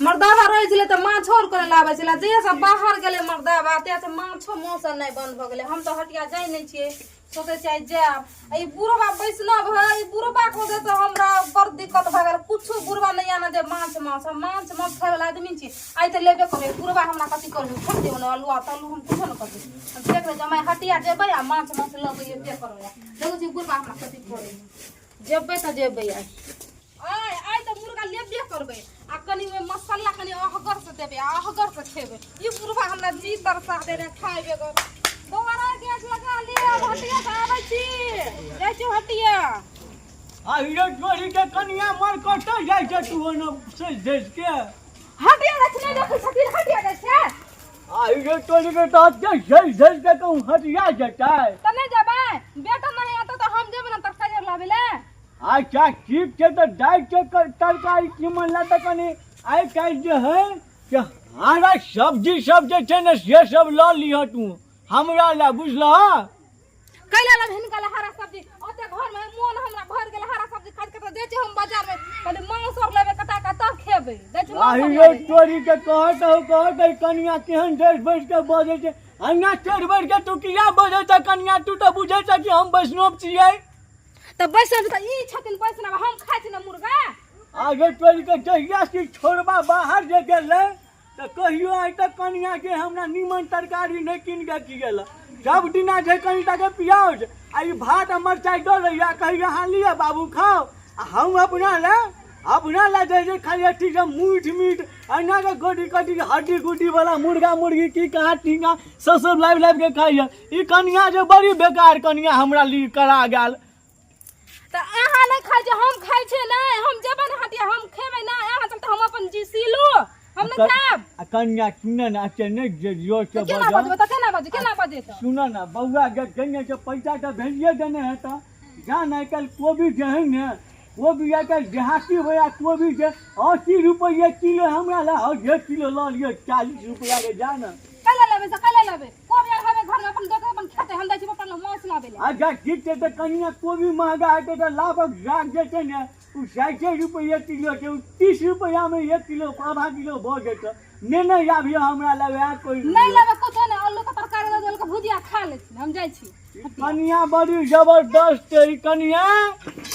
मर्दाबा रहै छलै तऽ माछो आर करे लाबै छलै। जहिया से बाहर गेलै मर्दाबा तहिया से माछो मौस आर नहि बंद भऽ गेलै। हम तऽ हटिया जाइ नहि छियै, सोचै छियै आइ जायब। आ ई बुढ़बा वैष्णव है, ई बुढ़बाके वजह से हमरा बड़ दिक्कत भऽ गेल। कुछो बुढ़बा नहि आनऽ दे माछ माछ। हम माछ माछ खायवला आदमी छी, आइ तऽ लेबे करबै। बुढ़बा हमरा कथी करबै, फेक देबै ने अल्लुआ तल्लू, हम कुछो नहि करबै। हम फेक देबै जमाइ, हटिया जेबै आ माछ माछ लऽ कऽ एबे करबै। देखै छियै बुढ़बा हमरा कथी करै। जेबै तऽ जेबै आइ। आइ आइ तऽ मुर्गा लेबे करबै आ कनि ओहिमे मसाला कनि अहगर से देबै आ अहगर से खेबै। ई बुढ़वा हमरा जी तरसा दे रहे खाय बेगर। बौआ रे, गैस लगा ले, आब हटिया से आबै छी, जाइ छी हटिया। आ हीरो चोरी के कनिया मर कतऽ जाइ छै तू ओना सजि धजि के? हटिया जाइ छी, नहि देखै छथिन हटिया जाइ छै। आ हीरो चोरी के तऽ एते सजि धजि के कहूँ हटिया जेतै? तऽ नहि जेबै? बेटा नहि एतौ तऽ हम जेबै ने तरकारी आर लाबै लए। अच्छा ठीक छै, तऽ दालि के तरकारी तीमन लए तऽ कनि आइ काल्हि जे है से हरा सब्जी सब जे छै ने से सब लऽ लिहऽ तू हमरा लए, बुझलह? कैला लब हिनका लए हरा सब्जी? ओते घर में मोन हमरा भरि गेल हरा सब्जी खाइत के, तऽ जाइ छी हम बाजार में कनि मांस आर लेबै कटा कऽ तब खेबै। जाइ छी मांस आर आहियो लेबै। चोरी के कहत हो कहत है कनिया केहन डर बैठ के बजै छै। अन्ना टेढ़ बैठ के तू किया बजै छै कनिया? तू तऽ बुझै छै कि हम वैष्णव छियै। तऽ वैष्णव तऽ ई छथिन वैष्णव, हम खाइ छी ने मुर्गा। आगे चोरी के जहिया से छोड़बा बाहर जे गेलै तऽ कहियो आइ तक कनिया के हमरा नीमन तरकारी नहि कीन के खिएल। सब दिना छै कनि टाके प्याज आ ई भात आ मरचाइ दऽ दैया, कहैया अहाँ लिअ बाबू खाउ। आ हम अपना लए जे छै खाली अथी सब मीठ मीठ एना के गोटी कटी हड्डी गुड्डी वाला मुर्गा मुर्गी की कहाँ टींगा सब सब लाबि लाबि के खाइया। ई कनिया जे बड़ी बेकार कनिया हमरा ली करा गेल। तऽ अहाँ नहि खाइ छी, हम खाइ छियै। नहि, हम जेबै ने हटिया, हम खेबै ने। अहाँ चलते हम अपन जी सीलू, हम नहि खायब। आ कनिया सुन ने, अच्छा नहि जे जोर से तऽ केना बजऽ। बजबै? तऽ केना बजबै, केना बजेतै? सुन ने बौआ, जे देने छै पैसा तऽ भेजिए देने हेतऽ। जान आइ काल्हि कोबी जे है ने, कोबी आइ काल्हि देहाती होया कोबी जे 80 रुपैए किलो। हमरा लए हँ 1.5 किलो लऽ लिअ 40 रुपैआके, जा ने। कैला लेबै से? कैला लेबै? कोबी आर हवे घर में अपन देखै, अपन खेतै। हम जाइ छी अपन मांस लाबै लए। अच्छा ठीक छै। तऽ कनिया कोबी महगा हेतै तऽ लाभक साग जे छै ने ओ 60 रुपैए किलो छै, ओ 30 रुपैआमे 1 किलो आधा किलो भऽ जेतै। नेने आबियौ हमरा लग वएह कोइ। नहि लेबै कुछो नहि। आलू के तरकारी दऽ देलक, भुजिया खा लै छी, हम जाइ छी। कनिया बड़ी जबरदस्त है ई कनिया,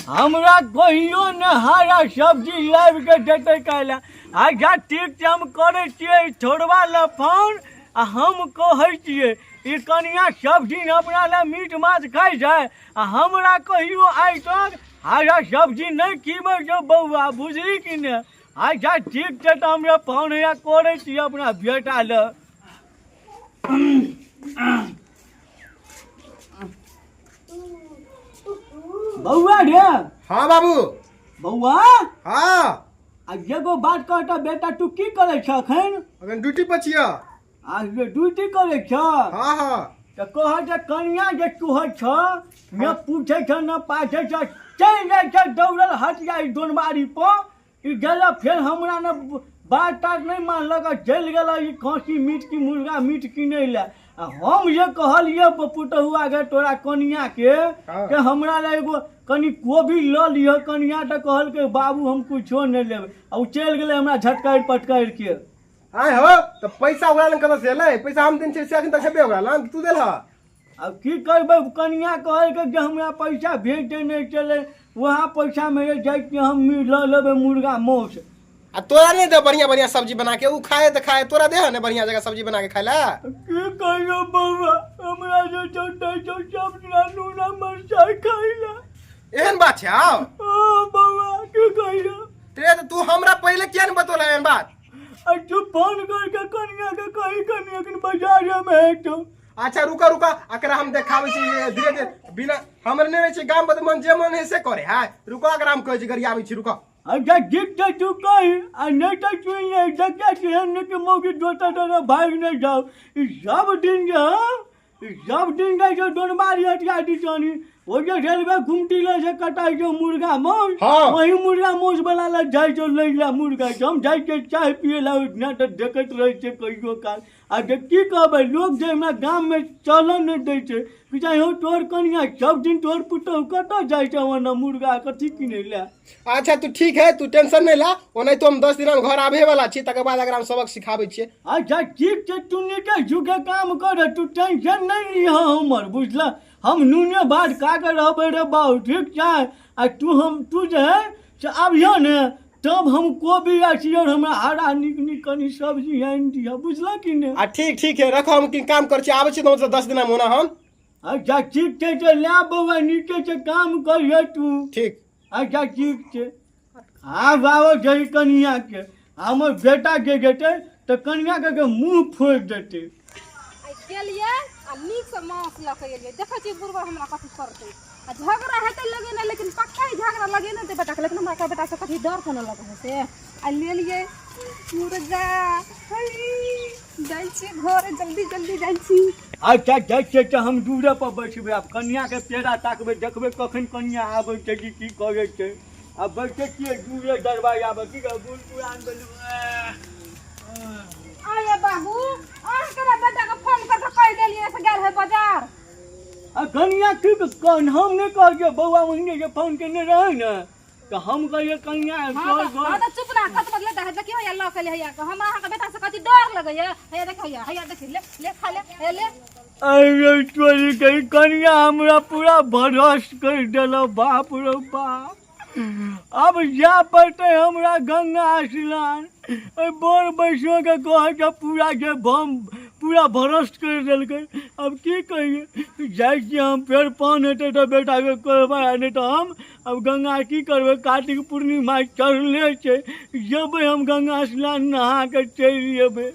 हमरा कहियो ने हरा सब्जी लाबि के देतै काल्हि। अच्छा ठीक छै, हम करै छियै छोड़बा लए फोन आ हम कहै छियै ई कनिया सब दिन अपना लए मीट माछ खाइ छै आ हमरा कहियो आइ तक हरा सब्जी नहि खिबै छौ बौआ, बुझली कि ने? अच्छा ठीक छै, तऽ हमरा फोन हैया करै छियै अपना बेटा लए। बौआ रे। हाँ बाबू। बौआ। हाँ। आ एगो बात कहता बेटा, तू की करै छ अखन? अखन ड्यूटी पर छियै। आ जे ड्यूटी करै छ? हाँ हाँ। तऽ कह जे कनिया जे तोहर छ ने पूछै छ ने पाछै छ, चलि जाइ छ दौड़ल हट जाइ दोनबारी पर। ई गेल फेर हमरा ने बात तात नहि मानलक आ चलि गेल ई खस्सी मीट की मुर्गा मीट किनै लए। आ हम जे कहलियै पुतहुआ गे तोरा कनिया के कि हमरा लए एगो कनि कोबी लऽ लिअ कनिया, तऽ कहलकै बाबू हम कुछो नहि लेबै आ ओ चलि गेलै हमरा झटकारि पटकारि के। आय हो, तऽ पैसा ओकरा लग कतऽ से एलै? पैसा हम देने छियै से अखन तक छेबे ओकरा लग, तू देलह? आब की करबै, कनिया कहलकै जे हमरा पैसा भेज देने छलै, वहाँ पैसामे जे जाइ छियै हम लऽ लेबै मुर्गा माँस। आ तोरा नहि दे बढ़िया बढ़िया सब्जी बना के? ओ खाए तऽ खाए, तोरा दे ने बढ़िया जगह सब्जी बना के खाए ला। की कहियो बौआ, हमरा जे छौ दै छौ सब दिना नूना मरचाइ खाइ ला। एहन बात छै? आउ ओ बौआ, की कहियो। ते तऽ तू हमरा पहिले किया नहि बतौला एहन बात? आ तू फोन करके कनिया के कही कनिया के बाजार में हेतौ। अच्छा रुका रुका, एकरा हम देखाबै छी धीरे धीरे। बिना हमर नहि रहै छै गाम पर तऽ मन जे मन है से करे है। रुको, एकरा हम कहै छी, गरियाबै छी, रुको। अच्छा ठीक छै, तू कही आ नहि तऽ सुनि ले, देखै छी एहन नहि कि मौगी दोसर दोसर भागि नहि जाउ। ई सब दिन जे हँ, ई सब दिन जाइ छै डोनबारी हटिया दिसानी। ओ जे रेलवे गुमटी लग जे कटाइ छौ मुर्गा मौस, हाँ। वही मुर्गा मौस वाला लग जाइ छौ लै ला मुर्गा। हम जाइ छियै चाय पियै ला ओहिठिना तऽ देखैत रहै छियै कहियो काल। आ जे की कहबै, लोक जे हमरा गाममे चलऽ नहि दै छै कि चाहे हौ तोहर कनिया सब दिन तोहर पुतहु कतऽ जाइ छौ ओना मुर्गा कथी किनै लए। अच्छा तू ठीक है, तू टेंशन नहीं ला, ओनाहितो हम 10 दिन घर आबे वाला छी, तकर बाद अगर हम सबक सिखाबै छियै। अच्छा ठीक छै, तू नीके झुके काम कर, तू टेंशन नहीं लिह हमर, बुझल? हम नूने भात खा के रहबै रे बाबू, ठीक छै? आ तू हम तू जे है से आबिह ने तब हम कोबी आ और हमरा हरा नीक नीक कनि सब्जी आनि दिह, बुझल कि नहि? आ ठीक ठीक है, रखो, हम की काम कर छी, आबै छी तो 10 दिन होना हम। अच्छा ठीक छै, तऽ लै बौआ, नीके से काम करिह तू। ठीक। अच्छा ठीक छै, आब आबऽ छै कनियाके, हमर बेटा जे जेतै तऽ कनियाके के मुँह फोड़ि देतै। आइ गेलियै आ नीकसँ माछ लऽ कऽ एलियै। देखै छियै बुढ़बा हमरा कथी करतै। आ झगड़ा हेतै लगेने, लेकिन पक्का ही झगड़ा लगेने हेतै बेटाके, लेकिन हमरा बेटासँ कथी डर कोनो लगै है से। आ लेलियै मुर्गा, है जाइ छी घर, जल्दी जल्दी जाइ छी। अच्छा जाइ छियै तऽ हम दूरे पर बैठबै, आब कनियाके पेड़ा ताकबै, देखबै कखन कनिया आबै छै कि की करै छै। आ बैठे छियै दूरे दरवाजा पर, की कहब बूढ़ पुरान भेलहुँ। आये बाबू, अहाँके बेटाके फोन कऽ कऽ कहि देलियै से गेल है बाजार। आ कनिया की कह, हम नहि कहलियै बौआ, ओहिने जे फोन केने रहै ने तऽ हम कहलियै कनिया हाँ तोहर तऽ हाँ घर तऽ चुप ना, कत बदले है देखियो, हैया लऽ के ले, हैया हमरा अहाँके बेटा से कथी डर लगैया? हैया देख, हैया हैया देखी, ले ले खा ले, हे ले। अरे तोरी के कनिया हमरा पूरा भरोस कर देलक, बाप रे बाप। अब जा पड़तै हमरा गंगा स्नान, ओहि बोर बैसो के कहै के पूरा के बम पूरा भरोस कर देलकै। अब की कहियै, जाइ छियै हम, फेर पान हेतै तऽ बेटाके कहबै, आ नहि तऽ हम अब गंगा की करबै। कार्तिक पूर्णिमा चढ़ले छै, जेबै हम गंगा स्नान नहा के चलि एबै।